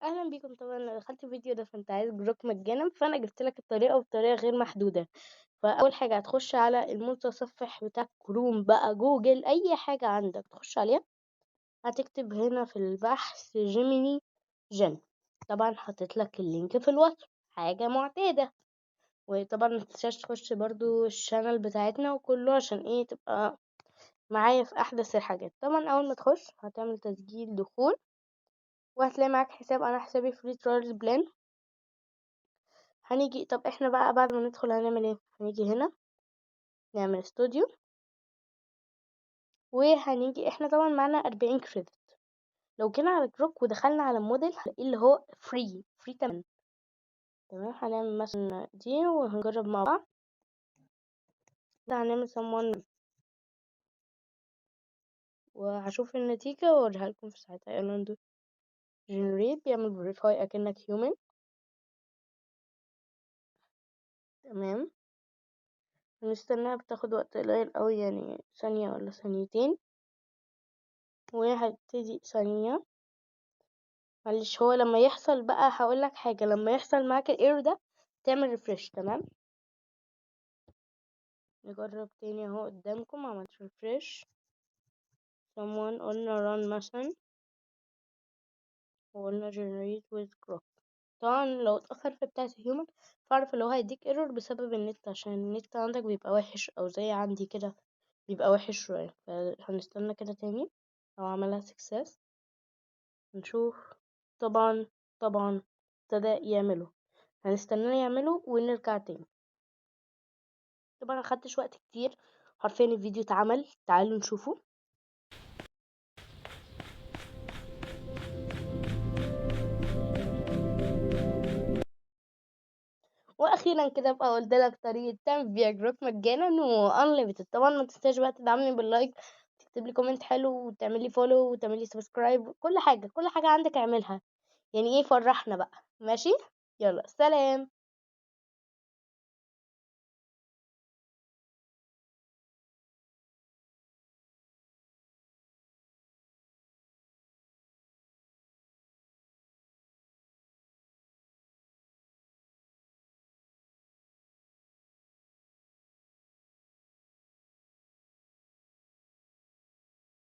اهلا بيكم. طبعا لو دخلت الفيديو ده فانت عايز Grok مجانا، فانا جبت لك الطريقة وبطريقة غير محدودة. فاول حاجة هتخش على المتصفح بتاع كروم بقى، جوجل، اي حاجة عندك تخش عليها. هتكتب هنا في البحث Gemini Gen، طبعا حطيت لك ال link في الوصف، حاجة معتادة. وطبعا ما تنساش تخش برضو ال channel بتاعتنا وكله عشان ايه تبقى معايا في احدث الحاجات. طبعا اول ما تخش هتعمل تسجيل دخول وهتلاقي معاك حساب. انا حسابي free trials plan. هنيجي طب احنا بقى بعد ما ندخل هنعمل ايه؟ هنيجي هنا نعمل استوديو، وهنيجي احنا طبعا معانا 40 credit. لو جينا على Grok ودخلنا على الموديل هنلاقي اللي هو free تمام. تمام، هنعمل مثلا دي وهنجرب مع بعض. هنعمل someone وهشوف النتيجة واوريها لكم في ساعتها. يلا ندوس generate، بيعمل verify اكنك human. تمام، نستناها، بتاخد وقت قليل قوي، يعني ثانية ولا ثانيتين، وهتبتدي ثانية. معلش، هو لما يحصل بقى هقول لك حاجة، لما يحصل معاك ال error ده تعمل refresh. تمام، نجرب تاني اهو قدامكم. عملت refresh، someone قلنا run مثلا، وقلنا generate with Grok. طبعا لو اتأخر في بتاعة human فاعرف اللي هو هيديك error بسبب النت، عشان النت عندك بيبقى وحش، او زي عندي كده بيبقى وحش شوية. فهنستنى كده تاني لو عملها success نشوف. طبعا ابتدى يعمله، هنستناه يعمله ونرجع تاني. طبعا ما خدتش وقت كتير، حرفيا الفيديو اتعمل، تعالوا نشوفه. واخيرا كده بقى قلت لك طريقه تعمل بيها Grok مجانا و unlimited. طبعا ما تنساش بقى تدعمني بال like، تكتب لي comment حلو، وتعمل لي follow، وتعمل لي subscribe، كل حاجة عندك اعملها. يعني ايه، فرحنا بقى. ماشي، يلا سلام.